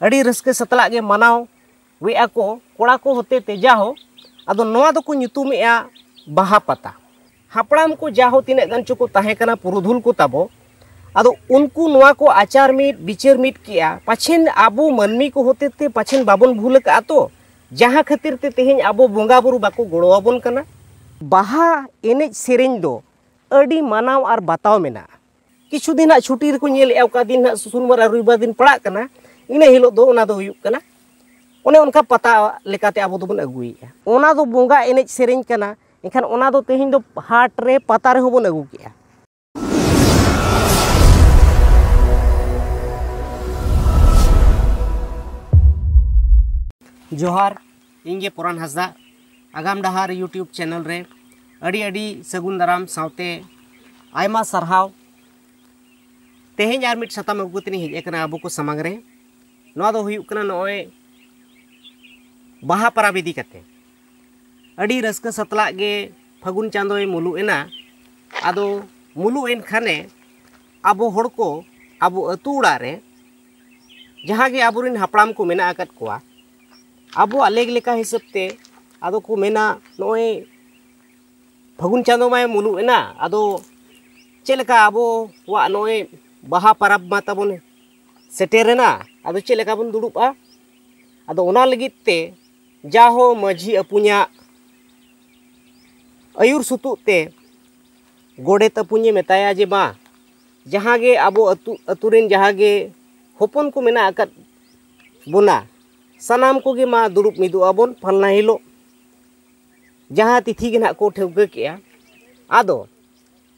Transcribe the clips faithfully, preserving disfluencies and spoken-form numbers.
ᱟᱹᱰᱤ ᱨᱟᱹᱥᱠᱟᱹ ᱥᱟᱛᱞᱟᱜ ᱜᱮ ᱢᱟᱱᱟᱣ ᱮᱫᱼᱟ ᱠᱚ ᱠᱚᱲᱟ ᱠᱚ ᱦᱚᱛᱮ ᱛᱮ ᱡᱟᱦᱳ᱾ ᱟᱫᱚ ᱱᱚᱣᱟ ᱫᱚᱠᱚ ᱧᱩᱛᱩᱢᱮᱫᱼᱟ ᱵᱟᱦᱟ ᱯᱟᱛᱟ᱾ ᱦᱟᱯᱲᱟᱢ ᱠᱚ ᱡᱟᱦᱳ ᱛᱤᱱᱟᱹᱜ ᱜᱟᱱ ᱪᱚᱠᱚ ᱛᱟᱦᱮᱸ ᱠᱟᱱᱟ ᱯᱩᱨᱩᱫᱷᱩᱞ ᱠᱚ ᱛᱟᱵᱚ, ᱟᱫᱚ ᱩᱱᱠᱩ ᱱᱚᱣᱟ ᱠᱚ ᱟᱪᱟᱨ ᱢᱤᱫ ᱵᱤᱪᱟᱹᱨ ᱢᱤᱫ ᱠᱮᱜᱼᱟ, ᱯᱟᱪᱷᱮᱱ ᱟᱵᱚ ᱢᱟᱹᱱᱢᱤ ᱠᱚ ᱦᱚᱛᱮ ᱛᱮ ᱯᱟᱪᱷᱮᱱ ᱵᱟᱵᱚᱱ ᱵᱷᱩᱞ ᱟᱠᱟᱫᱼᱟ ᱛᱚ, ᱡᱟᱦᱟᱸ ᱠᱷᱟᱹᱛᱤᱨ ᱛᱮ ᱛᱮᱦᱮᱧ ᱟᱵᱚ ᱵᱚᱸᱜᱟ ᱵᱩᱨᱩ ᱵᱟᱠᱚ ᱜᱚᱲᱚ ᱟᱵᱚᱱ ᱠᱟᱱᱟ᱾ ᱵᱟᱦᱟ ᱮᱱᱮᱡ ᱥᱮᱨᱮᱧ ᱫᱚ ᱟᱹᱰᱤ ᱢᱟᱱᱟᱣ ᱟᱨ ᱵᱟᱛᱟᱣ ᱢᱮᱱᱟᱜᱼᱟ᱾ ᱠᱤᱪᱷᱩ ᱫᱤᱱ ᱦᱟᱸᱜ ᱪᱷᱩᱴᱤ ᱨᱮᱠᱚ ᱧᱮᱞᱮᱫᱼᱟ, ᱚᱠᱟ ᱫᱤᱱ ᱦᱟᱸᱜ ᱥᱩᱱᱣᱟᱨ ᱟᱨ ᱨᱚᱵᱤᱵᱟᱨ ᱫᱤᱱ ᱯᱟᱲᱟᱜ ᱠᱟᱱᱟ, ᱤᱱᱟᱹ ᱦᱤᱞᱳᱜ ᱫᱚ ᱚᱱᱟ ᱫᱚ ᱦᱩᱭᱩᱜ ᱠᱟᱱᱟ ᱚᱱᱮ ᱚᱱᱠᱟ ᱯᱟᱛᱟ ᱞᱮᱠᱟᱛᱮ ᱟᱵᱚ ᱫᱚᱵᱚᱱ ᱟᱹᱜᱩᱭᱮᱫᱼᱟ᱾ ᱚᱱᱟ ᱫᱚ ᱵᱚᱸᱜᱟ ᱮᱱᱮᱡ ᱥᱮᱨᱮᱧ ᱠᱟᱱᱟ, ᱮᱱᱠᱷᱟᱱ ᱚᱱᱟ ᱫᱚ ᱛᱮᱦᱮᱧ ᱫᱚ ᱦᱟᱴ ᱨᱮ ᱯᱟᱛᱟ ᱨᱮᱦᱚᱸ ᱵᱚᱱ ᱟᱹᱜᱩ ᱠᱮᱜᱼᱟ᱾ ᱡᱚᱦᱟᱨ, ᱤᱧ ᱜᱮ ᱯᱚᱨᱟᱱ ᱦᱟᱸᱥᱫᱟ᱾ ᱟᱜᱟᱢ ᱰᱟᱦᱟᱨ YouTube ᱪᱮᱱᱮᱞ ᱨᱮ ᱟᱹᱰᱤ ᱟᱹᱰᱤ ᱥᱟᱹᱜᱩᱱ ᱫᱟᱨᱟᱢ ᱥᱟᱶᱛᱮ ᱟᱭᱢᱟ ᱥᱟᱨᱦᱟᱣ᱾ ᱛᱮᱦᱮᱧ ᱟᱨ ᱢᱤᱫ ᱥᱟᱛᱟᱢ ᱟᱹᱜᱩ ᱠᱟᱛᱮ ᱤᱧ ᱦᱮᱡ ᱟᱠᱟᱱᱟ ᱟᱵᱚ ᱠᱚ ᱥᱟᱢᱟᱝ ᱨᱮ᱾ ᱱᱚᱣᱟ ᱫᱚ ᱦᱩᱭᱩᱜ ᱠᱟᱱᱟ ᱱᱚᱜᱼᱚᱭ ᱵᱟᱦᱟ ᱯᱚᱨᱚᱵᱽ ᱤᱫᱤ ᱠᱟᱛᱮ᱾ ᱟᱹᱰᱤ ᱨᱟᱹᱥᱠᱟᱹ ᱥᱟᱛᱞᱟᱜ ᱜᱮ ᱯᱷᱟᱹᱜᱩᱱ ᱪᱟᱸᱫᱳᱭ ᱢᱩᱞᱩᱜ ᱮᱱᱟ᱾ ᱟᱫᱚ ᱢᱩᱞᱩᱜ ᱮᱱ ᱠᱷᱟᱱᱮ ᱟᱵᱚ ᱦᱚᱲ ᱠᱚ ᱟᱵᱚ ᱟᱹᱛᱩ ᱚᱲᱟᱜ ᱨᱮ ᱡᱟᱦᱟᱸ ᱜᱮ ᱟᱵᱚᱨᱮᱱ ᱦᱟᱯᱲᱟᱢ ᱠᱚ ᱢᱮᱱᱟᱜ ᱟᱠᱟᱫ ᱠᱚᱣᱟ, ᱟᱵᱚᱣᱟᱜ ᱞᱮᱠ ᱞᱮᱠᱟ ᱦᱤᱥᱟᱹᱵ ᱛᱮ ᱟᱫᱚ ᱠᱚ ᱢᱮᱱᱟ, ᱱᱚᱜᱼᱚᱭ ᱯᱷᱟᱹᱜᱩᱱ ᱪᱟᱸᱫᱳ ᱢᱟᱭ ᱢᱩᱞᱩᱜ ᱮᱱᱟ, ᱟᱫᱚ ᱪᱮᱫ ᱞᱮᱠᱟ ᱟᱵᱚᱣᱟᱜ ᱱᱚᱜᱼᱚᱭ ᱵᱟᱦᱟ ᱯᱚᱨᱚᱵᱽ ᱢᱟ ᱛᱟᱵᱚᱱ ᱥᱮᱴᱮᱨᱮᱱᱟ, ᱟᱫᱚ ᱪᱮᱫ ᱞᱮᱠᱟ ᱵᱚᱱ ᱫᱩᱲᱩᱵᱼᱟ? ᱟᱫᱚ ᱚᱱᱟ ᱞᱟᱹᱜᱤᱫ ᱛᱮ ᱡᱟᱦᱳ ᱢᱟᱹᱡᱷᱤ ᱟᱹᱯᱩᱧᱟᱜ ᱟᱹᱭᱩᱨ ᱥᱩᱛᱩᱜ ᱛᱮ ᱜᱚᱰᱮᱛ ᱟᱹᱯᱩᱧᱮ ᱢᱮᱛᱟᱭᱟ ᱡᱮ, ᱢᱟ ᱡᱟᱦᱟᱸ ᱜᱮ ᱟᱵᱚ ᱟᱹᱛᱩ, ᱟᱹᱛᱩ ᱨᱮᱱ ᱡᱟᱦᱟᱸ ᱜᱮ ᱦᱚᱯᱚᱱ ᱠᱚ ᱢᱮᱱᱟᱜ ᱟᱠᱟᱫ ᱵᱚᱱᱟ, ᱥᱟᱱᱟᱢ ᱠᱚᱜᱮ ᱢᱟ ᱫᱩᱲᱩᱵ ᱢᱤᱫᱚᱜ ᱟᱵᱚᱱ ᱯᱷᱟᱞᱱᱟ ᱦᱤᱞᱳᱜ, ᱡᱟᱦᱟᱸ ᱛᱤᱛᱷᱤ ᱜᱮ ᱱᱟᱦᱟᱜ ᱠᱚ ᱴᱷᱟᱹᱣᱠᱟᱹ ᱠᱮᱜᱼᱟ᱾ ᱟᱫᱚ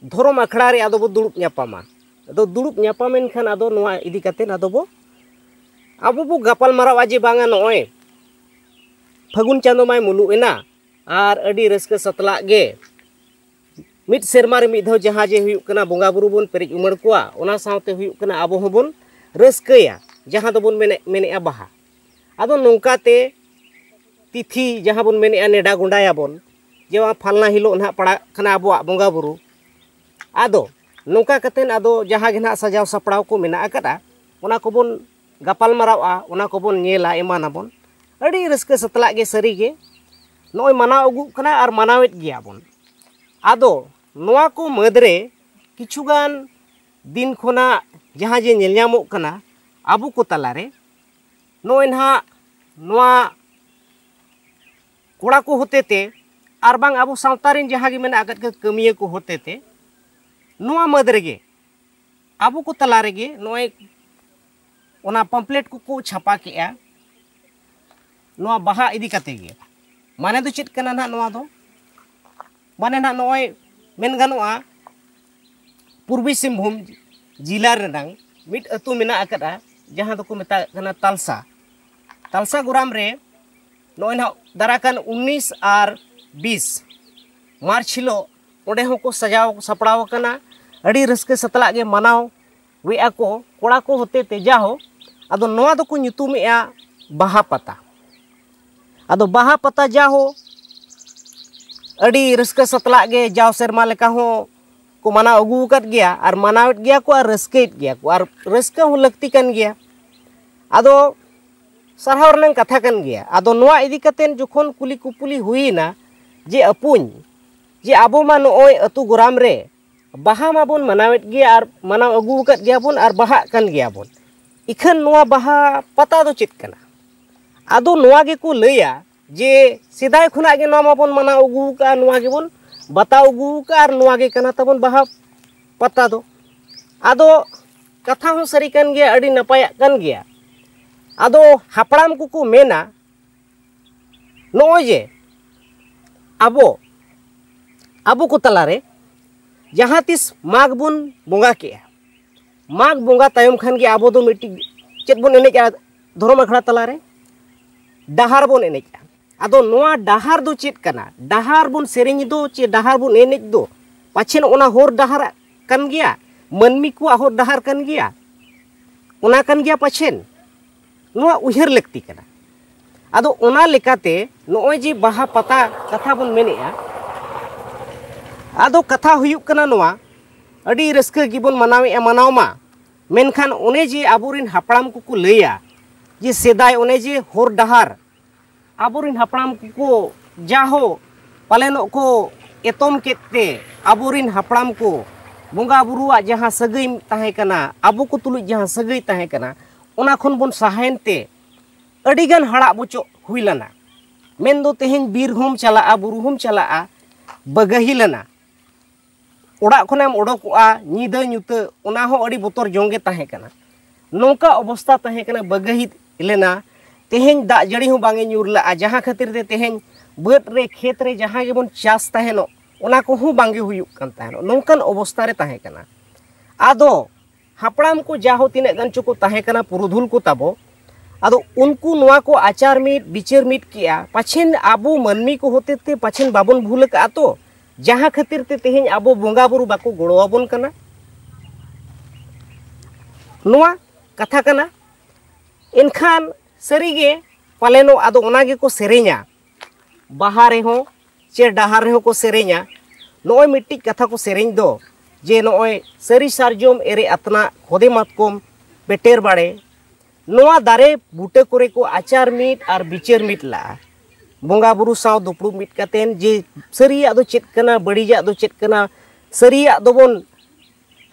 ᱫᱷᱚᱨᱚᱢ ᱟᱠᱷᱲᱟ ᱨᱮ ᱟᱫᱚ ᱵᱚ ᱫᱩᱲᱩᱵ ᱧᱟᱯᱟᱢᱟ᱾ ᱟᱫᱚ ᱫᱩᱲᱩᱵ ᱧᱟᱯᱟᱢ ᱮᱱ ᱠᱷᱟᱱ ᱟᱫᱚ ᱱᱚᱣᱟ ᱤᱫᱤ ᱠᱟᱛᱮᱫ ᱟᱫᱚ ᱵᱚ, ᱟᱵᱚ ᱵᱚ ᱜᱟᱯᱟᱞ ᱢᱟᱨᱟᱣᱟ ᱡᱮ, ᱵᱟᱝᱟ, ᱱᱚᱜᱼᱚᱭ ᱯᱷᱟᱹᱜᱩᱱ ᱪᱟᱸᱫᱳ ᱢᱟᱭ ᱢᱩᱞᱩᱜ ᱮᱱᱟ ᱟᱨ ᱟᱹᱰᱤ ᱨᱟᱹᱥᱠᱟᱹ ᱥᱟᱛᱞᱟᱜ ᱜᱮ ᱢᱤᱫ ᱥᱮᱨᱢᱟ ᱨᱮ ᱢᱤᱫ ᱫᱷᱟᱣ ᱡᱟᱦᱟᱸ ᱡᱮ ᱦᱩᱭᱩᱜ ᱠᱟᱱᱟ ᱵᱚᱸᱜᱟ ᱵᱩᱨᱩ ᱵᱚᱱ ᱯᱮᱨᱮᱡ ᱩᱢᱟᱹᱲ ᱠᱚᱣᱟ, ᱚᱱᱟ ᱥᱟᱶᱛᱮ ᱦᱩᱭᱩᱜ ᱠᱟᱱᱟ ᱟᱵᱚ ᱦᱚᱸᱵᱚᱱ ᱨᱟᱹᱥᱠᱟᱹᱭᱟ, ᱡᱟᱦᱟᱸ ᱫᱚᱵᱚᱱ ᱢᱮᱱᱮᱫ, ᱢᱮᱱᱮᱫᱼᱟ ᱵᱟᱦᱟ᱾ ᱟᱫᱚ ᱱᱚᱝᱠᱟ ᱛᱮ ᱛᱤᱛᱷᱤ ᱡᱟᱦᱟᱸ ᱵᱚᱱ ᱢᱮᱱᱮᱫᱼᱟ ᱱᱮᱰᱟ ᱜᱚᱸᱰᱟᱭᱟᱵᱚᱱ, ᱡᱮ ᱵᱟᱝ ᱯᱷᱟᱞᱱᱟ ᱦᱤᱞᱳᱜ ᱱᱟᱦᱟᱜ ᱯᱟᱲᱟᱜ ᱠᱟᱱᱟ ᱟᱵᱚᱣᱟᱜ ᱵᱚᱸᱜᱟ ᱵᱩᱨᱩ᱾ ᱟᱫᱚ ᱱᱚᱝᱠᱟ ᱠᱟᱛᱮᱫ ᱟᱫᱚ ᱡᱟᱦᱟᱸ ᱜᱮ ᱱᱟᱦᱟᱜ ᱥᱟᱡᱟᱣ ᱥᱟᱯᱲᱟᱣ ᱠᱚ ᱢᱮᱱᱟᱜ ᱟᱠᱟᱫᱼᱟ, ᱚᱱᱟ ᱠᱚᱵᱚᱱ ᱜᱟᱯᱟᱞ ᱢᱟᱨᱟᱣᱟ, ᱚᱱᱟ ᱠᱚᱵᱚᱱ ᱧᱮᱞᱟ, ᱮᱢᱟᱱᱟᱵᱚᱱ᱾ ᱟᱹᱰᱤ ᱨᱟᱹᱥᱠᱟᱹ ᱥᱟᱛᱞᱟᱜ ᱜᱮ ᱥᱟᱹᱨᱤ ᱜᱮ ᱱᱚᱜᱼᱚᱭ ᱢᱟᱱᱟᱣ ᱟᱹᱜᱩᱜ ᱠᱟᱱᱟ ᱟᱨ ᱢᱟᱱᱟᱣᱮᱫ ᱜᱮᱭᱟ ᱵᱚᱱ᱾ ᱟᱫᱚ ᱱᱚᱣᱟ ᱠᱚ ᱢᱟᱹᱫᱽ ᱨᱮ ᱠᱤᱪᱷᱩ ᱜᱟᱱ ᱫᱤᱱ ᱠᱷᱚᱱᱟᱜ ᱡᱟᱦᱟᱸ ᱡᱮ ᱧᱮᱞ ᱧᱟᱢᱚᱜ ᱠᱟᱱᱟ ᱟᱵᱚ ᱠᱚ ᱛᱟᱞᱟᱨᱮ, ᱱᱚᱜᱼᱚᱭ ᱱᱟᱦᱟᱜ ᱱᱚᱣᱟ ᱠᱚᱲᱟ ᱠᱚ ᱦᱚᱛᱮ ᱛᱮ ᱟᱨ ᱵᱟᱝ ᱟᱵᱚ ᱥᱟᱶᱛᱟ ᱨᱮᱱ ᱡᱟᱦᱟᱸ ᱜᱮ ᱢᱮᱱᱟᱜ ᱟᱠᱟᱫ ᱠᱚ ᱠᱟᱹᱢᱤᱭᱟᱹ ᱠᱚ ᱦᱚᱛᱮ ᱛᱮ ᱱᱚᱣᱟ ᱢᱟᱹᱫᱽ ᱨᱮᱜᱮ ᱟᱵᱚ ᱠᱚ ᱛᱟᱞᱟ ᱨᱮᱜᱮ ᱱᱚᱜᱼᱚᱭ ᱚᱱᱟ ᱯᱟᱢᱯᱞᱮᱴ ᱠᱚᱠᱚ ᱪᱷᱟᱯᱟ ᱠᱮᱜᱼᱟ ᱱᱚᱣᱟ ᱵᱟᱦᱟ ᱤᱫᱤ ᱠᱟᱛᱮ ᱜᱮ᱾ ᱢᱟᱱᱮ ᱫᱚ ᱪᱮᱫ ᱠᱟᱱᱟ ᱱᱟᱦᱟᱜ ᱱᱚᱣᱟ ᱫᱚ? ᱢᱟᱱᱮ ᱱᱟᱦᱟᱜ ᱱᱚᱜᱼᱚᱭ ᱢᱮᱱ ᱜᱟᱱᱚᱜᱼᱟ, ᱯᱩᱨᱵᱤ ᱥᱤᱝᱵᱷᱩᱢ ᱡᱮᱞᱟ ᱨᱮᱱᱟᱝ ᱢᱤᱫ ᱟᱹᱛᱩ ᱢᱮᱱᱟᱜ ᱟᱠᱟᱫᱼᱟ, ᱡᱟᱦᱟᱸ ᱫᱚᱠᱚ ᱢᱮᱛᱟᱜ ᱠᱟᱱᱟ ᱛᱟᱞᱥᱟ᱾ ᱛᱟᱞᱥᱟ ᱜᱚᱨᱟᱢ ᱨᱮ ᱱᱚᱜᱼᱚᱭ ᱱᱟᱦᱟᱜ ᱫᱟᱨᱟ ᱠᱟᱱ ᱩᱱᱤᱥ ᱟᱨ ᱵᱤᱥ ᱢᱟᱨᱪ ᱦᱤᱞᱳᱜ ᱚᱸᱰᱮ ᱦᱚᱸᱠᱚ ᱥᱟᱡᱟᱣ ᱥᱟᱯᱲᱟᱣ ᱟᱠᱟᱱᱟ᱾ ᱟᱹᱰᱤ ᱨᱟᱹᱥᱠᱟᱹ ᱥᱟᱛᱞᱟᱜ ᱜᱮ ᱢᱟᱱᱟᱣ ᱮᱫᱼᱟ ᱠᱚ ᱠᱚᱲᱟ ᱠᱚ ᱦᱚᱛᱮ ᱛᱮ ᱡᱟᱦᱳ᱾ ᱟᱫᱚ ᱱᱚᱣᱟ ᱫᱚᱠᱚ ᱧᱩᱛᱩᱢᱮᱜᱼᱟ ᱵᱟᱦᱟ ᱯᱟᱛᱟ᱾ ᱟᱫᱚ ᱵᱟᱦᱟ ᱯᱟᱛᱟ ᱡᱟᱦᱳ ᱟᱹᱰᱤ ᱨᱟᱹᱥᱠᱟᱹ ᱥᱟᱛᱞᱟᱜ ᱜᱮ ᱡᱟᱣ ᱥᱮᱨᱢᱟ ᱞᱮᱠᱟ ᱦᱚᱸ ᱠᱚ ᱢᱟᱱᱟᱣ ᱟᱹᱜᱩ ᱟᱠᱟᱫ ᱜᱮᱭᱟ ᱟᱨ ᱢᱟᱱᱟᱣᱮᱫ ᱜᱮᱭᱟ ᱠᱚ ᱟᱨ ᱨᱟᱹᱥᱠᱟᱹᱭᱮᱫ ᱜᱮᱭᱟ ᱠᱚ ᱟᱨ ᱨᱟᱹᱥᱠᱟᱹ ᱦᱚᱸ ᱞᱟᱹᱠᱛᱤ ᱠᱟᱱ ᱜᱮᱭᱟ᱾ ᱟᱫᱚ ᱥᱟᱨᱦᱟᱣ ᱨᱮᱱᱟᱜ ᱠᱟᱛᱷᱟ ᱠᱟᱱ ᱜᱮᱭᱟ᱾ ᱟᱫᱚ ᱱᱚᱣᱟ ᱤᱫᱤ ᱠᱟᱛᱮ ᱡᱚᱠᱷᱚᱱ ᱠᱩᱞᱤ ᱠᱩᱯᱩᱞᱤ ᱦᱩᱭᱮᱱᱟ ᱡᱮ ᱟᱹᱯᱩᱧ, ᱡᱮ ᱟᱵᱚ ᱢᱟ ᱱᱚᱜᱼᱚᱭ ᱟᱹᱛᱩ ᱜᱚᱨᱟᱢ ᱨᱮ ᱵᱟᱦᱟ ᱢᱟᱵᱚᱱ ᱢᱟᱱᱟᱣᱮᱫ ᱜᱮᱭᱟ ᱟᱨ ᱢᱟᱱᱟᱣ ᱟᱹᱜᱩ ᱟᱠᱟᱫ ᱜᱮᱭᱟ ᱵᱚᱱ ᱟᱨ ᱵᱟᱦᱟᱜ ᱠᱟᱱ ᱜᱮᱭᱟ ᱵᱚᱱ, ᱤᱠᱷᱟᱹᱱ ᱱᱚᱣᱟ ᱵᱟᱦᱟ ᱯᱟᱛᱟ ᱫᱚ ᱪᱮᱫ ᱠᱟᱱᱟ? ᱟᱫᱚ ᱱᱚᱣᱟ ᱜᱮᱠᱚ ᱞᱟᱹᱭᱟ ᱡᱮ ᱥᱮᱫᱟᱭ ᱠᱷᱚᱱᱟᱜ ᱜᱮ ᱱᱚᱣᱟ ᱢᱟᱵᱚᱱ ᱢᱟᱱᱟᱣ ᱟᱹᱜᱩ ᱟᱠᱟᱫᱼᱟ, ᱱᱚᱣᱟ ᱜᱮᱵᱚᱱ ᱵᱟᱛᱟᱣ ᱟᱹᱜᱩ ᱟᱠᱟᱫᱼᱟ ᱟᱨ ᱱᱚᱣᱟ ᱜᱮ ᱠᱟᱱᱟ ᱛᱟᱵᱚᱱ ᱵᱟᱦᱟ ᱯᱟᱛᱟ ᱫᱚ᱾ ᱟᱫᱚ ᱠᱟᱛᱷᱟ ᱦᱚᱸ ᱥᱟᱹᱨᱤ ᱠᱟᱱ ᱜᱮᱭᱟ, ᱟᱹᱰᱤ ᱱᱟᱯᱟᱭᱟᱜ ᱠᱟᱱ ᱜᱮᱭᱟ᱾ ᱟᱫᱚ ᱦᱟᱯᱲᱟᱢ ᱠᱚᱠᱚ ᱢᱮᱱᱟ, ᱱᱚᱜᱼᱚᱭ ᱡᱮ ᱟᱵᱚ ᱟᱵᱚ ᱠᱚ ᱛᱟᱞᱟᱨᱮ ᱡᱟᱦᱟᱸ ᱛᱤᱥ ᱢᱟᱜᱽ ᱵᱚᱱ ᱵᱚᱸᱜᱟ ᱠᱮᱜᱼᱟ, ᱢᱟᱜᱽ ᱵᱚᱸᱜᱟ ᱛᱟᱭᱚᱢ ᱠᱷᱟᱱ ᱜᱮ ᱟᱵᱚ ᱫᱚ ᱢᱤᱫᱴᱤᱡ ᱪᱮᱫ ᱵᱚᱱ ᱮᱱᱮᱡᱼᱟ ᱫᱷᱚᱨᱚᱢ ᱟᱠᱷᱲᱟ ᱛᱟᱞᱟᱨᱮ? ᱰᱟᱦᱟᱨ ᱵᱚᱱ ᱮᱱᱮᱡᱼᱟ᱾ ᱟᱫᱚ ᱱᱚᱣᱟ ᱰᱟᱦᱟᱨ ᱫᱚ ᱪᱮᱫ ᱠᱟᱱᱟ? ᱰᱟᱦᱟᱨ ᱵᱚᱱ ᱥᱮᱨᱮᱧ ᱫᱚ ᱪᱮ ᱰᱟᱦᱟᱨ ᱵᱚᱱ ᱮᱱᱮᱡ ᱫᱚ ᱯᱟᱪᱷᱮᱱ ᱚᱱᱟ ᱦᱚᱨ ᱰᱟᱦᱟᱨ ᱠᱟᱱ ᱜᱮᱭᱟ, ᱢᱟᱹᱱᱢᱤ ᱠᱚᱣᱟᱜ ᱦᱚᱨ ᱰᱟᱦᱟᱨ ᱠᱟᱱ ᱜᱮᱭᱟ, ᱚᱱᱟ ᱠᱟᱱ ᱜᱮᱭᱟ ᱯᱟᱪᱷᱮᱱ? ᱱᱚᱣᱟ ᱩᱭᱦᱟᱹᱨ ᱞᱟᱹᱠᱛᱤ ᱠᱟᱱᱟ᱾ ᱟᱫᱚ ᱚᱱᱟ ᱞᱮᱠᱟᱛᱮ ᱱᱚᱜᱼᱚᱭ ᱡᱮ ᱵᱟᱦᱟ ᱯᱟᱛᱟ ᱠᱟᱛᱷᱟ ᱵᱚᱱ ᱢᱮᱱᱮᱫᱼᱟ, ᱟᱫᱚ ᱠᱟᱛᱷᱟ ᱦᱩᱭᱩᱜ ᱠᱟᱱᱟ ᱱᱚᱣᱟ, ᱟᱹᱰᱤ ᱨᱟᱹᱥᱠᱟᱹ ᱜᱮᱵᱚᱱ ᱢᱟᱱᱟᱣᱮᱫᱼᱟ, ᱢᱟᱱᱟᱣ ᱢᱟ, ᱢᱮᱱᱠᱷᱟᱱ ᱚᱱᱮ ᱡᱮ ᱟᱵᱚᱨᱮᱱ ᱦᱟᱯᱲᱟᱢ ᱠᱚᱠᱚ ᱞᱟᱹᱭᱟ ᱡᱮ ᱥᱮᱫᱟᱭ ᱚᱱᱮ ᱡᱮ ᱦᱚᱨ ᱰᱟᱦᱟᱨ ᱟᱵᱚᱨᱮᱱ ᱦᱟᱯᱲᱟᱢ ᱠᱚᱠᱚ ᱡᱟᱦᱳ ᱯᱟᱞᱮᱱᱚᱜ ᱠᱚ ᱮᱛᱚᱢ ᱠᱮᱫ ᱛᱮ ᱟᱵᱚᱨᱮᱱ ᱦᱟᱯᱲᱟᱢ ᱠᱚ ᱵᱚᱸᱜᱟ ᱵᱩᱨᱩᱣᱟᱜ ᱡᱟᱦᱟᱸ ᱥᱟᱹᱜᱟᱹᱭ ᱛᱟᱦᱮᱸ ᱠᱟᱱᱟ, ᱟᱵᱚ ᱠᱚ ᱛᱩᱞᱩᱡ ᱡᱟᱦᱟᱸ ᱥᱟᱹᱜᱟᱹᱭ ᱛᱟᱦᱮᱸ ᱠᱟᱱᱟ, ᱚᱱᱟ ᱠᱷᱚᱱ ᱵᱚᱱ ᱥᱟᱦᱟᱭᱮᱱ ᱛᱮ ᱟᱹᱰᱤᱜᱟᱱ ᱦᱟᱲᱟᱜ ᱵᱚᱪᱚᱜ ᱦᱩᱭ ᱞᱮᱱᱟ᱾ ᱢᱮᱱᱫᱚ ᱛᱮᱦᱮᱧ ᱵᱤᱨ ᱦᱚᱸᱢ ᱪᱟᱞᱟᱜᱼᱟ, ᱵᱩᱨᱩ ᱦᱚᱸᱢ ᱪᱟᱞᱟᱜᱼᱟ, ᱵᱟᱹᱜᱟᱹᱦᱤ ᱞᱮᱱᱟ᱾ ᱚᱲᱟᱜ ᱠᱷᱚᱱᱮᱢ ᱚᱰᱚᱠᱚᱜᱼᱟ, ᱧᱤᱫᱟᱹ ᱧᱩᱛᱟᱹ, ᱚᱱᱟ ᱦᱚᱸ ᱟᱹᱰᱤ ᱵᱚᱛᱚᱨ ᱡᱚᱝ ᱜᱮ ᱛᱟᱦᱮᱸ ᱠᱟᱱᱟ᱾ ᱱᱚᱝᱠᱟ ᱚᱵᱚᱥᱛᱟ ᱛᱟᱦᱮᱸ ᱠᱟᱱᱟ, ᱵᱟᱹᱜᱟᱹᱦᱤ ᱞᱮᱱᱟ᱾ ᱛᱮᱦᱮᱧ ᱫᱟᱜ ᱡᱟᱹᱲᱤ ᱦᱚᱸ ᱵᱟᱝ ᱮ ᱧᱩᱨ ᱞᱟᱜᱼᱟ, ᱡᱟᱦᱟᱸ ᱠᱷᱟᱹᱛᱤᱨ ᱛᱮ ᱛᱮᱦᱮᱧ ᱵᱟᱹᱫᱽ ᱨᱮ, ᱠᱷᱮᱛ ᱨᱮ ᱡᱟᱦᱟᱸ ᱜᱮᱵᱚᱱ ᱪᱟᱥ ᱛᱟᱦᱮᱱᱚᱜ, ᱚᱱᱟ ᱠᱚᱦᱚᱸ ᱵᱟᱝᱜᱮ ᱦᱩᱭᱩᱜ ᱠᱟᱱ ᱛᱟᱦᱮᱱᱚᱜ᱾ ᱱᱚᱝᱠᱟᱱ ᱚᱵᱚᱥᱛᱟ ᱨᱮ ᱛᱟᱦᱮᱸ ᱠᱟᱱᱟ᱾ ᱟᱫᱚ ᱦᱟᱯᱲᱟᱢ ᱠᱚ ᱡᱟᱦᱳ ᱛᱤᱱᱟᱹᱜ ᱜᱟᱱ ᱪᱚᱠᱚ ᱛᱟᱦᱮᱸ ᱠᱟᱱᱟ, ᱯᱩᱨᱩᱫᱷᱩᱞ ᱠᱚ ᱛᱟᱵᱚ, ᱟᱫᱚ ᱩᱱᱠᱩ ᱱᱚᱣᱟ ᱠᱚ ᱟᱪᱟᱨ ᱢᱤᱫ, ᱵᱤᱪᱟᱹᱨ ᱢᱤᱫ ᱠᱮᱜᱼᱟ, ᱯᱟᱪᱷᱮᱱ ᱟᱵᱚ ᱢᱟᱹᱱᱢᱤ ᱠᱚ ᱦᱚᱛᱮ ᱛᱮ ᱯᱟᱪᱷᱮᱱ ᱵᱟᱵᱚᱱ ᱵᱷᱩᱞ ᱟᱠᱟᱫᱼᱟ ᱛᱚ, ᱡᱟᱦᱟᱸ ᱠᱷᱟᱹᱛᱤᱨ ᱛᱮ ᱛᱮᱦᱮᱧ ᱟᱵᱚ ᱵᱚᱸᱜᱟ ᱵᱩᱨᱩ ᱵᱟᱠᱚ ᱜᱚᱲᱚ ᱟᱵᱚᱱ ᱠᱟᱱᱟ᱾ ᱱᱚᱣᱟ ᱠᱟᱛᱷᱟ ᱠᱟᱱᱟ᱾ ᱮᱱᱠᱷᱟᱱ ᱥᱟᱹᱨᱤᱜᱮ ᱯᱟᱞᱮᱱᱚᱜ ᱟᱫᱚ ᱚᱱᱟ ᱜᱮᱠᱚ ᱥᱮᱨᱮᱧᱟ, ᱵᱟᱦᱟ ᱨᱮᱦᱚᱸ ᱪᱮ ᱰᱟᱦᱟᱨ ᱨᱮᱦᱚᱸ ᱠᱚ ᱥᱮᱨᱮᱧᱟ᱾ ᱱᱚᱜᱼᱚᱭ ᱢᱤᱫᱴᱤᱡ ᱠᱟᱛᱷᱟ ᱠᱚ ᱥᱮᱨᱮᱧ ᱫᱚ, ᱡᱮ ᱱᱚᱜᱼᱚᱭ ᱥᱟᱹᱨᱤ ᱥᱟᱨᱡᱚᱢ ᱮᱨᱮ ᱟᱛᱱᱟᱜ ᱠᱷᱚᱫᱮ ᱢᱟᱛᱠᱚᱢ ᱯᱮᱴᱮᱨ ᱵᱟᱲᱮ, ᱱᱚᱣᱟ ᱫᱟᱨᱮ ᱵᱩᱴᱟᱹ ᱠᱚᱨᱮ ᱠᱚ ᱟᱪᱟᱨ ᱢᱤᱫ ᱟᱨ ᱵᱤᱪᱟᱹᱨ ᱢᱤᱫ ᱞᱟᱜᱼᱟ᱾ ᱵᱚᱸᱜᱟ ᱵᱩᱨᱩ ᱥᱟᱶ ᱫᱩᱯᱲᱩᱵ ᱢᱤᱫ ᱠᱟᱛᱮᱱ ᱡᱮ ᱥᱟᱹᱨᱤᱭᱟᱜ ᱫᱚ ᱪᱮᱫ ᱠᱟᱱᱟ, ᱵᱟᱹᱲᱤᱡᱟᱜ ᱫᱚ ᱪᱮᱫ ᱠᱟᱱᱟ, ᱥᱟᱹᱨᱤᱭᱟᱜ ᱫᱚᱵᱚᱱ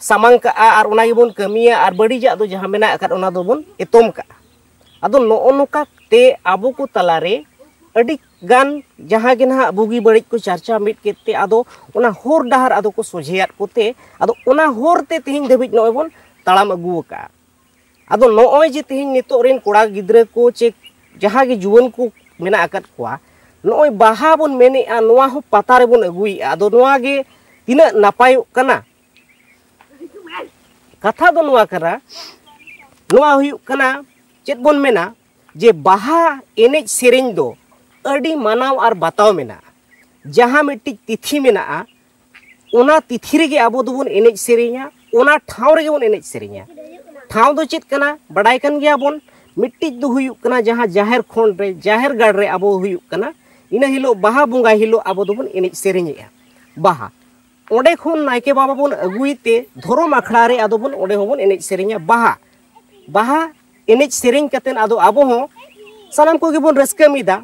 ᱥᱟᱢᱟᱝ ᱠᱟᱜᱼᱟ ᱟᱨ ᱚᱱᱟ ᱜᱮᱵᱚᱱ ᱠᱟᱹᱢᱤᱭᱟ, ᱟᱨ ᱵᱟᱹᱲᱤᱡᱟᱜ ᱫᱚ ᱡᱟᱦᱟᱸ ᱢᱮᱱᱟᱜ ᱟᱠᱟᱫ ᱚᱱᱟ ᱫᱚᱵᱚᱱ ᱮᱛᱚᱢ ᱠᱟᱜᱼᱟ᱾ ᱟᱫᱚ ᱱᱚᱜᱼᱚ ᱱᱚᱝᱠᱟ ᱛᱮ ᱟᱵᱚ ᱠᱚ ᱛᱟᱞᱟᱨᱮ ᱟᱹᱰᱤ ᱜᱟᱱ ᱡᱟᱦᱟᱸ ᱜᱮ ᱱᱟᱦᱟᱜ ᱵᱩᱜᱤ ᱵᱟᱹᱲᱤᱡ ᱠᱚ ᱪᱟᱨᱪᱟ ᱢᱤᱫ ᱠᱮᱫ ᱛᱮ ᱟᱫᱚ ᱚᱱᱟ ᱦᱚᱨ ᱰᱟᱦᱟᱨ ᱟᱫᱚ ᱠᱚ ᱥᱚᱡᱷᱮᱭᱟᱫ ᱠᱚᱛᱮ ᱟᱫᱚ ᱚᱱᱟ ᱦᱚᱨ ᱛᱮ ᱛᱮᱦᱮᱧ ᱫᱷᱟᱹᱵᱤᱡ ᱱᱚᱜᱼᱚᱭ ᱵᱚᱱ ᱛᱟᱲᱟᱢ ᱟᱹᱜᱩ ᱟᱠᱟᱫᱼᱟ᱾ ᱟᱫᱚ ᱱᱚᱜᱼᱚᱭ ᱡᱮ ᱛᱮᱦᱮᱧ ᱱᱤᱛᱚᱜ ᱨᱮᱱ ᱠᱚᱲᱟ ᱜᱤᱫᱽᱨᱟᱹ ᱠᱚ ᱪᱮ ᱡᱟᱦᱟᱸ ᱜᱮ ᱡᱩᱣᱟᱹᱱ ᱠᱚ ᱢᱮᱱᱟᱜ ᱟᱠᱟᱫ ᱠᱚᱣᱟ, ᱱᱚᱜᱼᱚᱭ ᱵᱟᱦᱟ ᱵᱚᱱ ᱢᱮᱱᱮᱫᱼᱟ, ᱱᱚᱣᱟ ᱦᱚᱸ ᱯᱟᱛᱟ ᱨᱮᱵᱚᱱ ᱟᱹᱜᱩᱭᱮᱫᱼᱟ᱾ ᱟᱫᱚ ᱱᱚᱣᱟ ᱜᱮ ᱛᱤᱱᱟᱹᱜ ᱱᱟᱯᱟᱭᱚᱜ ᱠᱟᱱᱟ? ᱠᱟᱛᱷᱟ ᱫᱚ ᱱᱚᱣᱟ ᱠᱟᱱᱟ, ᱱᱚᱣᱟ ᱦᱩᱭᱩᱜ ᱠᱟᱱᱟ, ᱪᱮᱫ ᱵᱚᱱ ᱢᱮᱱᱟ, ᱡᱮ ᱵᱟᱦᱟ ᱮᱱᱮᱡ ᱥᱮᱨᱮᱧ ᱫᱚ ᱟᱹᱰᱤ ᱢᱟᱱᱟᱣ ᱟᱨ ᱵᱟᱛᱟᱣ ᱢᱮᱱᱟᱜᱼᱟ᱾ ᱡᱟᱦᱟᱸ ᱢᱤᱫᱴᱤᱡ ᱛᱤᱛᱷᱤ ᱢᱮᱱᱟᱜᱼᱟ, ᱚᱱᱟ ᱛᱤᱛᱷᱤ ᱨᱮᱜᱮ ᱟᱵᱚ ᱫᱚᱵᱚᱱ ᱮᱱᱮᱡ ᱥᱮᱨᱮᱧᱟ, ᱚᱱᱟ ᱴᱷᱟᱶ ᱨᱮᱜᱮ ᱵᱚᱱ ᱮᱱᱮᱡ ᱥᱮᱨᱮᱧᱟ᱾ ᱴᱷᱟᱶ ᱫᱚ ᱪᱮᱫ ᱠᱟᱱᱟ ᱵᱟᱰᱟᱭ ᱠᱟᱱ ᱜᱮᱭᱟ ᱵᱚᱱ᱾ ᱢᱤᱫᱴᱤᱡ ᱫᱚ ᱦᱩᱭᱩᱜ ᱠᱟᱱᱟ ᱡᱟᱦᱟᱸ ᱡᱟᱦᱮᱨ ᱠᱷᱚᱸᱰ ᱨᱮ, ᱡᱟᱦᱮᱨ ᱜᱟᱲ ᱨᱮ ᱟᱵᱚ ᱦᱩᱭᱩᱜ ᱠᱟᱱᱟ, ᱤᱱᱟᱹ ᱦᱤᱞᱳᱜ ᱵᱟᱦᱟ ᱵᱚᱸᱜᱟ ᱦᱤᱞᱳᱜ ᱟᱵᱚ ᱫᱚᱵᱚᱱ ᱮᱱᱮᱡ ᱥᱮᱨᱮᱧᱮᱜᱼᱟ ᱵᱟᱦᱟ᱾ ᱚᱸᱰᱮ ᱠᱷᱚᱱ ᱱᱟᱭᱠᱮ ᱵᱟᱵᱟ ᱵᱚᱱ ᱟᱹᱜᱩᱭ ᱛᱮ ᱫᱷᱚᱨᱚᱢ ᱟᱠᱷᱲᱟ ᱨᱮ ᱟᱫᱚ ᱵᱚᱱ, ᱚᱸᱰᱮ ᱦᱚᱸᱵᱚᱱ ᱮᱱᱮᱡ ᱥᱮᱨᱮᱧᱟ ᱵᱟᱦᱟ᱾ ᱵᱟᱦᱟ ᱮᱱᱮᱡ ᱥᱮᱨᱮᱧ ᱠᱟᱛᱮᱫ ᱟᱫᱚ ᱟᱵᱚ ᱦᱚᱸ ᱥᱟᱱᱟᱢ ᱠᱚᱜᱮ ᱵᱚᱱ ᱨᱟᱹᱥᱠᱟᱹ ᱢᱤᱫᱟ᱾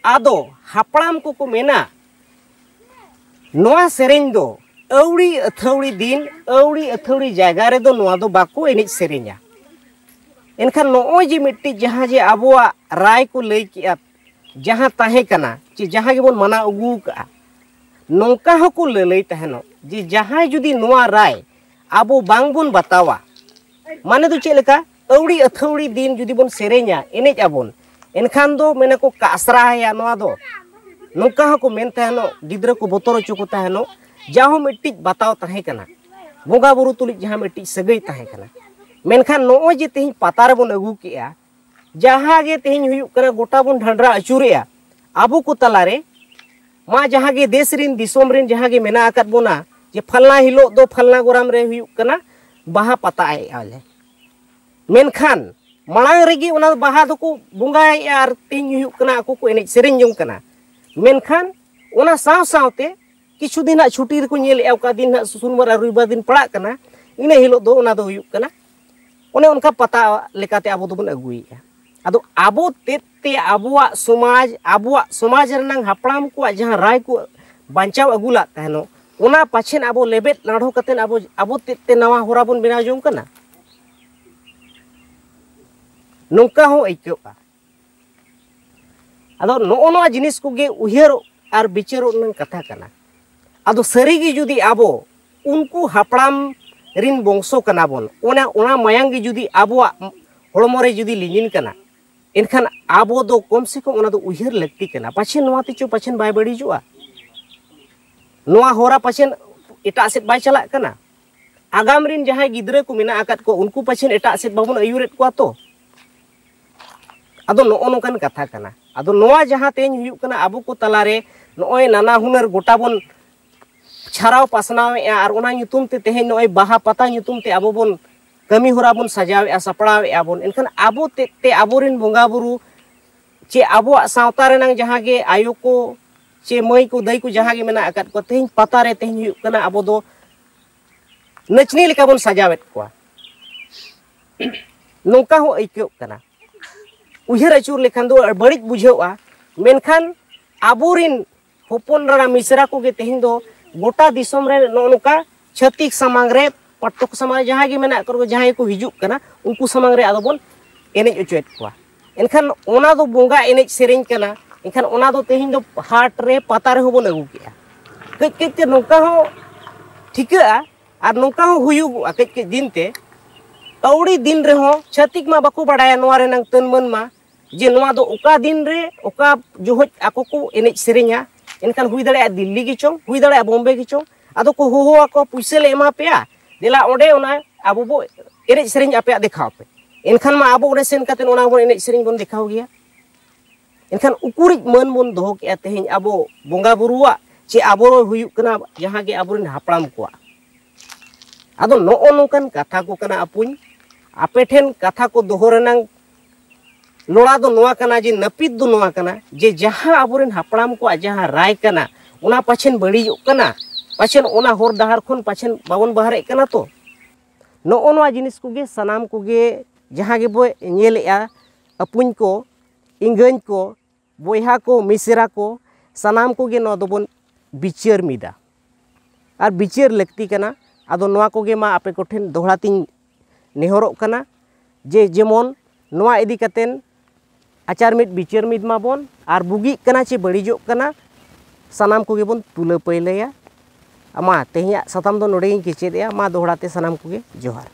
ᱟᱫᱚ ᱦᱟᱯᱲᱟᱢ ᱠᱚᱠᱚ ᱢᱮᱱᱟ, ᱱᱚᱣᱟ ᱥᱮᱨᱮᱧ ᱫᱚ ᱟᱹᱣᱲᱤ ᱟᱹᱛᱷᱟᱹᱣᱲᱤ ᱫᱤᱱ, ᱟᱹᱣᱲᱤ ᱟᱹᱛᱷᱟᱹᱣᱲᱤ ᱡᱟᱭᱜᱟ ᱨᱮᱫᱚ ᱱᱚᱣᱟ ᱫᱚ ᱵᱟᱠᱚ ᱮᱱᱮᱡ ᱥᱮᱨᱮᱧᱟ᱾ ᱮᱱᱠᱷᱟᱱ ᱱᱚᱜᱼᱚᱭ ᱡᱮ ᱢᱤᱫᱴᱤᱡ ᱡᱟᱦᱟᱸ ᱡᱮ ᱟᱵᱚᱣᱟᱜ ᱨᱟᱭ ᱠᱚ ᱞᱟᱹᱭ ᱠᱮᱜᱼᱟ, ᱡᱟᱦᱟᱸ ᱛᱟᱦᱮᱸ ᱠᱟᱱᱟ ᱪᱮ ᱡᱟᱦᱟᱸ ᱜᱮᱵᱚᱱ ᱢᱟᱱᱟᱣ ᱟᱹᱜᱩ ᱠᱟᱜᱼᱟ, ᱱᱚᱝᱠᱟ ᱦᱚᱸᱠᱚ ᱞᱟᱹᱞᱟᱹᱭ ᱛᱟᱦᱮᱱᱚᱜ ᱡᱮ ᱡᱟᱦᱟᱸᱭ ᱡᱩᱫᱤ ᱱᱚᱣᱟ ᱨᱟᱭ ᱟᱵᱚ ᱵᱟᱝᱵᱚᱱ ᱵᱟᱛᱟᱣᱟ, ᱢᱟᱱᱮ ᱫᱚ ᱪᱮᱫ ᱞᱮᱠᱟ, ᱟᱹᱣᱲᱤ ᱟᱹᱛᱷᱟᱹᱣᱲᱤ ᱫᱤᱱ ᱡᱩᱫᱤ ᱵᱚᱱ ᱥᱮᱨᱮᱧᱟ, ᱮᱱᱮᱡ ᱟᱵᱚᱱ, ᱮᱱᱠᱷᱟᱱ ᱫᱚ ᱢᱮᱱᱟ ᱠᱚ ᱠᱟᱥᱨᱟᱭᱟ ᱱᱚᱣᱟ ᱫᱚ᱾ ᱱᱚᱝᱠᱟ ᱦᱚᱸᱠᱚ ᱢᱮᱱ ᱛᱟᱦᱮᱱᱚᱜ, ᱜᱤᱫᱽᱨᱟᱹ ᱠᱚ ᱵᱚᱛᱚᱨ ᱦᱚᱪᱚ ᱠᱚ ᱛᱟᱦᱮᱱᱚᱜ, ᱡᱟᱦᱚᱸ ᱢᱤᱫᱴᱤᱡ ᱵᱟᱛᱟᱣ ᱛᱟᱦᱮᱸ ᱠᱟᱱᱟ, ᱵᱚᱸᱜᱟ ᱵᱩᱨᱩ ᱛᱩᱞᱩᱡ ᱡᱟᱦᱟᱸ ᱢᱤᱫᱴᱤᱡ ᱥᱟᱹᱜᱟᱹᱭ ᱛᱟᱦᱮᱸ ᱠᱟᱱᱟ᱾ ᱢᱮᱱᱠᱷᱟᱱ ᱱᱚᱜᱼᱚᱭ ᱡᱮ ᱛᱮᱦᱮᱧ ᱯᱟᱛᱟ ᱨᱮᱵᱚᱱ ᱟᱹᱜᱩ ᱠᱮᱜᱼᱟ, ᱡᱟᱦᱟᱸ ᱜᱮ ᱛᱮᱦᱮᱧ ᱦᱩᱭᱩᱜ ᱠᱟᱱᱟ, ᱜᱚᱴᱟ ᱵᱚᱱ ᱰᱷᱟᱸᱰᱨᱟ ᱟᱹᱪᱩᱨᱮᱜᱼᱟ ᱟᱵᱚ ᱠᱚ ᱛᱟᱞᱟᱨᱮ, ᱢᱟ ᱡᱟᱦᱟᱸ ᱜᱮ ᱫᱮᱥ ᱨᱤᱱ ᱫᱤᱥᱚᱢ ᱨᱤᱱ ᱡᱟᱦᱟᱸ ᱜᱮ ᱢᱮᱱᱟᱜ ᱟᱠᱟᱫ ᱵᱚᱱᱟ ᱡᱮ ᱯᱷᱟᱞᱱᱟ ᱦᱤᱞᱳᱜ ᱫᱚ ᱯᱷᱟᱞᱱᱟ ᱜᱚᱨᱟᱢ ᱨᱮ ᱦᱩᱭᱩᱜ ᱠᱟᱱᱟ ᱵᱟᱦᱟ ᱯᱟᱛᱟᱭᱮᱜᱼᱟ ᱞᱮ, ᱢᱮᱱᱠᱷᱟᱱ ᱢᱟᱲᱟᱝ ᱨᱮᱜᱮ ᱚᱱᱟ ᱵᱟᱦᱟ ᱫᱚᱠᱚ ᱵᱚᱸᱜᱟᱭᱮᱜᱼᱟ ᱟᱨ ᱛᱮᱦᱮᱧ ᱦᱩᱭᱩᱜ ᱠᱟᱱᱟ ᱟᱠᱚ ᱠᱚ ᱮᱱᱮᱡ ᱥᱮᱨᱮᱧ ᱡᱚᱝ ᱠᱟᱱᱟ᱾ ᱢᱮᱱᱠᱷᱟᱱ ᱚᱱᱟ ᱥᱟᱶ ᱥᱟᱶᱛᱮ ᱠᱤᱪᱷᱩ ᱫᱤᱱ ᱦᱟᱸᱜ ᱪᱷᱩᱴᱤ ᱨᱮᱠᱚ ᱧᱮᱞᱮᱜᱼᱟ, ᱚᱠᱟ ᱫᱤᱱ ᱦᱟᱸᱜ ᱥᱩᱱᱣᱟᱨ ᱟᱨ ᱨᱚᱵᱤᱵᱟᱨ ᱫᱤᱱ ᱯᱟᱲᱟᱜ ᱠᱟᱱᱟ, ᱤᱱᱟᱹ ᱦᱤᱞᱳᱜ ᱫᱚ ᱚᱱᱟ ᱫᱚ ᱦᱩᱭᱩᱜ ᱠᱟᱱᱟ, ᱚᱱᱮ ᱚᱱᱠᱟ ᱯᱟᱛᱟ ᱞᱮᱠᱟᱛᱮ ᱟᱵᱚ ᱫᱚᱵᱚᱱ ᱟᱹᱜᱩᱭᱮᱜᱼᱟ᱾ ᱟᱫᱚ ᱟᱵᱚ ᱛᱮᱫ ᱛᱮ ᱟᱵᱚᱣᱟᱜ ᱥᱚᱢᱟᱡᱽ, ᱟᱵᱚᱣᱟᱜ ᱥᱚᱢᱟᱡᱽ ᱨᱮᱱᱟᱝ ᱦᱟᱯᱲᱟᱢ ᱠᱚᱣᱟᱜ ᱡᱟᱦᱟᱸ ᱨᱟᱭ ᱠᱚ ᱵᱟᱧᱪᱟᱣ ᱟᱹᱜᱩ ᱞᱟᱜ ᱛᱟᱦᱮᱱᱚᱜ, ᱚᱱᱟ ᱯᱟᱪᱷᱮᱱ ᱟᱵᱚ ᱞᱮᱵᱮᱫ ᱞᱟᱸᱰᱷᱚ ᱠᱟᱛᱮᱫ ᱟᱵᱚ, ᱟᱵᱚ ᱛᱮᱫ ᱛᱮ ᱱᱟᱣᱟ ᱦᱚᱨᱟ ᱵᱚᱱ ᱵᱮᱱᱟᱣ ᱡᱚᱝ ᱠᱟᱱᱟ, ᱱᱚᱝᱠᱟ ᱦᱚᱸ ᱟᱹᱭᱠᱟᱹᱜᱼᱟ᱾ ᱟᱫᱚ ᱱᱚᱜᱼᱚ ᱱᱚᱣᱟ ᱡᱤᱱᱤᱥ ᱠᱚᱜᱮ ᱩᱭᱦᱟᱹᱨᱚᱜ ᱟᱨ ᱵᱤᱪᱟᱹᱨᱚᱜ ᱨᱮᱱᱟᱜ ᱠᱟᱛᱷᱟ ᱠᱟᱱᱟ᱾ ᱟᱫᱚ ᱥᱟᱹᱨᱤᱜᱮ ᱡᱩᱫᱤ ᱟᱵᱚ ᱩᱱᱠᱩ ᱦᱟᱯᱲᱟᱢ ᱨᱤᱱ ᱵᱚᱝᱥᱚ ᱠᱟᱱᱟ ᱵᱚᱱ, ᱚᱱᱟ, ᱚᱱᱟ ᱢᱟᱭᱟᱝ ᱜᱮ ᱡᱩᱫᱤ ᱟᱵᱚᱣᱟᱜ ᱦᱚᱲᱢᱚ ᱨᱮ ᱡᱩᱫᱤ ᱞᱤᱸᱜᱤᱱ ᱠᱟᱱᱟ, ᱮᱱᱠᱷᱟᱱ ᱟᱵᱚ ᱫᱚ ᱠᱚᱢ ᱥᱮ ᱠᱚᱢ ᱚᱱᱟ ᱫᱚ ᱩᱭᱦᱟᱹᱨ ᱞᱟᱹᱠᱛᱤ ᱠᱟᱱᱟ, ᱯᱟᱪᱷᱮ ᱱᱚᱣᱟ ᱛᱮᱪᱚ ᱯᱟᱪᱷᱮᱱ ᱵᱟᱭ ᱵᱟᱹᱲᱤᱡᱚᱜᱼᱟ, ᱱᱚᱣᱟ ᱦᱚᱨᱟ ᱯᱟᱪᱷᱮᱱ ᱮᱴᱟᱜ ᱥᱮᱫ ᱵᱟᱭ ᱪᱟᱞᱟᱜ ᱠᱟᱱᱟ᱾ ᱟᱜᱟᱢ ᱨᱤᱱ ᱡᱟᱦᱟᱸᱭ ᱜᱤᱫᱽᱨᱟᱹ ᱠᱚ ᱢᱮᱱᱟᱜ ᱟᱠᱟᱫ ᱠᱚ, ᱩᱱᱠᱩ ᱯᱟᱪᱷᱮᱱ ᱮᱴᱟᱜ ᱥᱮᱫ ᱵᱟᱵᱚᱱ ᱟᱹᱭᱩᱨᱮᱫ ᱠᱚᱣᱟ ᱛᱚ᱾ ᱟᱫᱚ ᱱᱚᱜᱼᱚ ᱱᱚᱝᱠᱟᱱ ᱠᱟᱛᱷᱟ ᱠᱟᱱᱟ᱾ ᱟᱫᱚ ᱱᱚᱣᱟ ᱡᱟᱦᱟᱸ ᱛᱮᱦᱮᱧ ᱦᱩᱭᱩᱜ ᱠᱟᱱᱟ, ᱟᱵᱚ ᱠᱚ ᱛᱟᱞᱟᱨᱮ ᱱᱚᱜᱼᱚᱭ ᱱᱟᱱᱟ ᱦᱩᱱᱟᱹᱨ ᱜᱚᱴᱟ ᱵᱚᱱ ᱪᱷᱟᱨᱟᱣ ᱯᱟᱥᱱᱟᱣᱮᱫᱼᱟ, ᱟᱨ ᱚᱱᱟ ᱧᱩᱛᱩᱢ ᱛᱮ ᱛᱮᱦᱮᱧ ᱱᱚᱜᱼᱚᱭ ᱵᱟᱦᱟ ᱯᱟᱛᱟ ᱧᱩᱛᱩᱢ ᱛᱮ ᱟᱵᱚ ᱵᱚᱱ ᱠᱟᱹᱢᱤ ᱦᱚᱨᱟ ᱵᱚᱱ ᱥᱟᱡᱟᱣᱮᱫᱼᱟ, ᱥᱟᱯᱲᱟᱣᱮᱫᱼᱟ ᱵᱚᱱ, ᱮᱱᱠᱷᱟᱱ ᱟᱵᱚ ᱛᱮᱫ ᱛᱮ ᱟᱵᱚᱨᱮᱱ ᱵᱚᱸᱜᱟ ᱵᱩᱨᱩ ᱪᱮ ᱟᱵᱚᱣᱟᱜ ᱥᱟᱶᱛᱟ ᱨᱮᱱᱟᱝ ᱡᱟᱦᱟᱸ ᱜᱮ ᱟᱭᱳ ᱠᱚ, ᱪᱮ ᱢᱟᱹᱭ ᱠᱚ ᱫᱟᱹᱭ ᱠᱚ ᱡᱟᱦᱟᱸ ᱜᱮ ᱢᱮᱱᱟᱜ ᱟᱠᱟᱫ ᱠᱚᱣᱟ, ᱛᱮᱦᱮᱧ ᱯᱟᱛᱟ ᱨᱮ ᱛᱮᱦᱮᱧ ᱦᱩᱭᱩᱜ ᱠᱟᱱᱟ ᱟᱵᱚ ᱫᱚ ᱱᱟᱪᱱᱤ ᱞᱮᱠᱟ ᱵᱚᱱ ᱥᱟᱡᱟᱣᱮᱫ ᱠᱚᱣᱟ, ᱱᱚᱝᱠᱟ ᱦᱚᱸ ᱟᱹᱭᱠᱟᱹᱜ ᱠᱟᱱᱟ᱾ ᱩᱭᱦᱟᱹᱨ ᱟᱹᱪᱩᱨ ᱞᱮᱠᱷᱟᱱ ᱫᱚ ᱵᱟᱹᱲᱤᱡ ᱵᱩᱡᱷᱟᱹᱜᱼᱟ, ᱢᱮᱱᱠᱷᱟᱱ ᱟᱵᱚᱨᱤᱱ ᱦᱚᱯᱚᱱ ᱮᱨᱟ ᱢᱤᱥᱨᱟ ᱠᱚᱜᱮ ᱛᱮᱦᱮᱧ ᱫᱚ ᱜᱚᱴᱟ ᱫᱤᱥᱚᱢ ᱨᱮ ᱱᱚᱜᱼᱚ ᱱᱚᱝᱠᱟ ᱪᱷᱟᱹᱛᱤᱠ ᱥᱟᱢᱟᱝ ᱨᱮ, ᱯᱟᱴᱷᱚᱠ ᱥᱟᱢᱟᱝ ᱨᱮ ᱡᱟᱦᱟᱸᱭ ᱜᱮ ᱢᱮᱱᱟᱜ ᱠᱚ, ᱡᱟᱦᱟᱸᱭ ᱠᱚ ᱦᱤᱡᱩᱜ ᱠᱟᱱᱟ, ᱩᱱᱠᱩ ᱥᱟᱢᱟᱝ ᱨᱮ ᱟᱫᱚ ᱵᱚᱱ ᱮᱱᱮᱡ ᱚᱪᱚᱭᱮᱫ ᱠᱚᱣᱟ᱾ ᱮᱱᱠᱷᱟᱱ ᱚᱱᱟ ᱫᱚ ᱵᱚᱸᱜᱟ ᱮᱱᱮᱡ ᱥᱮᱨᱮᱧ ᱠᱟᱱᱟ᱾ ᱮᱱᱠᱷᱟᱱ ᱚᱱᱟ ᱫᱚ ᱛᱮᱦᱮᱧ ᱫᱚ ᱦᱟᱴ ᱨᱮ, ᱯᱟᱛᱟ ᱨᱮᱦᱚᱸ ᱵᱚᱱ ᱟᱹᱜᱩ ᱠᱮᱜᱼᱟ᱾ ᱠᱟᱹᱡ ᱠᱟᱹᱡ ᱛᱮ ᱱᱚᱝᱠᱟ ᱦᱚᱸ ᱴᱷᱤᱠᱟᱹᱜᱼᱟ ᱟᱨ ᱱᱚᱝᱠᱟ ᱦᱚᱸ ᱦᱩᱭᱩᱜᱚᱜᱼᱟ ᱠᱟᱹᱡ ᱠᱟᱹᱡ ᱫᱤᱱ ᱛᱮ᱾ ᱟᱹᱣᱲᱤ ᱫᱤᱱ ᱨᱮᱦᱚᱸ ᱪᱷᱟᱹᱛᱤᱠ ᱢᱟ ᱵᱟᱠᱚ ᱵᱟᱲᱟᱭᱟ ᱱᱚᱣᱟ ᱨᱮᱱᱟᱝ ᱛᱟᱹᱱ ᱢᱟᱹᱱ ᱢᱟ, ᱡᱮ ᱱᱚᱣᱟ ᱫᱚ ᱚᱠᱟ ᱫᱤᱱ ᱨᱮ ᱚᱠᱟ ᱡᱚᱦᱚᱡ ᱟᱠᱚ ᱠᱚ ᱮᱱᱮᱡ ᱥᱮᱨᱮᱧᱟ᱾ ᱮᱱᱠᱷᱟᱱ ᱦᱩᱭ ᱫᱟᱲᱮᱭᱟᱜᱼᱟ ᱫᱤᱞᱞᱤ ᱜᱮᱪᱚᱝ, ᱦᱩᱭ ᱫᱟᱲᱮᱭᱟᱜᱼᱟ ᱵᱚᱢᱵᱮ ᱜᱮᱪᱚᱝ, ᱟᱫᱚ ᱠᱚ ᱦᱚᱦᱚ ᱟᱠᱚᱣᱟ, "ᱯᱩᱭᱥᱟᱹ ᱞᱮ ᱮᱢᱟ ᱯᱮᱭᱟ, ᱫᱮᱞᱟ ᱚᱸᱰᱮ ᱚᱱᱟ ᱟᱵᱚ ᱵᱚ ᱮᱱᱮᱡ ᱥᱮᱨᱮᱧ ᱟᱯᱮᱭᱟᱜ ᱫᱮᱠᱷᱟᱣ ᱯᱮ᱾" ᱮᱱᱠᱷᱟᱱ ᱢᱟ ᱟᱵᱚ ᱚᱸᱰᱮ ᱥᱮᱱ ᱠᱟᱛᱮ ᱚᱱᱟ ᱵᱚᱱ ᱮᱱᱮᱡ ᱥᱮᱨᱮᱧ ᱵᱚᱱ ᱫᱮᱠᱷᱟᱣ ᱜᱮᱭᱟ᱾ ᱮᱱᱠᱷᱟᱱ ᱩᱠᱩᱨᱤᱡ ᱢᱟᱹᱱ ᱵᱚᱱ ᱫᱚᱦᱚ ᱠᱮᱜᱼᱟ ᱛᱮᱦᱮᱧ ᱟᱵᱚ ᱵᱚᱸᱜᱟ ᱵᱩᱨᱩᱣᱟᱜ, ᱪᱮ ᱟᱵᱚ ᱦᱩᱭᱩᱜ ᱠᱟᱱᱟ ᱡᱟᱦᱟᱸ ᱜᱮ ᱟᱵᱚᱨᱮᱱ ᱦᱟᱯᱲᱟᱢ ᱠᱚᱣᱟᱜ? ᱟᱫᱚ ᱱᱚᱜᱼᱚ ᱱᱚᱝᱠᱟᱱ ᱠᱟᱛᱷᱟ ᱠᱚ ᱠᱟᱱᱟ ᱟᱯᱩᱧ, ᱟᱯᱮ ᱴᱷᱮᱱ ᱠᱟᱛᱷᱟ ᱠᱚ ᱫᱚᱦᱚ ᱨᱮᱱᱟᱝ ᱞᱚᱲᱟ ᱫᱚ ᱱᱚᱣᱟ ᱠᱟᱱᱟ, ᱡᱮ ᱱᱟᱹᱯᱤᱛ ᱫᱚ ᱱᱚᱣᱟ ᱠᱟᱱᱟ, ᱡᱮ ᱡᱟᱦᱟᱸ ᱟᱵᱚᱨᱮᱱ ᱦᱟᱯᱲᱟᱢ ᱠᱚᱣᱟᱜ ᱡᱟᱦᱟᱸ ᱨᱟᱭ ᱠᱟᱱᱟ, ᱚᱱᱟ ᱯᱟᱪᱷᱮᱱ ᱵᱟᱹᱲᱤᱡᱚᱜ ᱠᱟᱱᱟ, ᱯᱟᱪᱷᱮᱱ ᱚᱱᱟ ᱦᱚᱨ ᱰᱟᱦᱟᱨ ᱠᱷᱚᱱ ᱯᱟᱪᱷᱮᱱ ᱵᱟᱵᱚᱱ ᱵᱟᱦᱨᱮᱜ ᱠᱟᱱᱟ ᱛᱚ᱾ ᱱᱚᱜᱼᱚ ᱱᱚᱣᱟ ᱡᱤᱱᱤᱥ ᱠᱚᱜᱮ ᱥᱟᱱᱟᱢ ᱠᱚᱜᱮ ᱡᱟᱦᱟᱸ ᱜᱮᱵᱚ ᱧᱮᱞᱮᱜᱼᱟ, ᱟᱹᱯᱩᱧ ᱠᱚ, ᱤᱸᱜᱟᱹᱧ ᱠᱚ, ᱵᱚᱭᱦᱟ ᱠᱚ, ᱢᱤᱥᱮᱨᱟ ᱠᱚ, ᱥᱟᱱᱟᱢ ᱠᱚᱜᱮ ᱱᱚᱣᱟ ᱫᱚᱵᱚᱱ ᱵᱤᱪᱟᱹᱨ ᱢᱤᱫᱟ ᱟᱨ ᱵᱤᱪᱟᱹᱨ ᱞᱟᱹᱠᱛᱤ ᱠᱟᱱᱟ᱾ ᱟᱫᱚ ᱱᱚᱣᱟ ᱠᱚᱜᱮ ᱢᱟ ᱟᱯᱮ ᱠᱚᱴᱷᱮᱱ ᱫᱚᱦᱲᱟ ᱛᱤᱧ ᱱᱮᱦᱚᱨᱚᱜ ᱠᱟᱱᱟ, ᱡᱮ ᱡᱮᱢᱚᱱ ᱱᱚᱣᱟ ᱤᱫᱤ ᱠᱟᱛᱮᱱ ᱟᱪᱟᱨ ᱢᱤᱫ ᱵᱤᱪᱟᱹᱨ ᱢᱤᱫ ᱢᱟᱵᱚᱱ, ᱟᱨ ᱵᱩᱜᱤᱜ ᱠᱟᱱᱟ ᱪᱮ ᱵᱟᱹᱲᱤᱡᱚᱜ ᱠᱟᱱᱟ, ᱥᱟᱱᱟᱢ ᱠᱚᱜᱮ ᱵᱚᱱ ᱛᱩᱞᱟᱹ ᱯᱟᱹᱭᱞᱟᱹᱭᱟ᱾ ᱢᱟ ᱛᱮᱦᱮᱧᱟᱜ ᱥᱟᱛᱟᱢ ᱫᱚ ᱱᱚᱰᱮ ᱜᱤᱧ ᱠᱮᱪᱮᱫᱮᱜᱼᱟ᱾ ᱢᱟ ᱫᱚᱦᱲᱟ ᱛᱮ ᱥᱟᱱᱟᱢ ᱠᱚᱜᱮ ᱡᱚᱦᱟᱨ᱾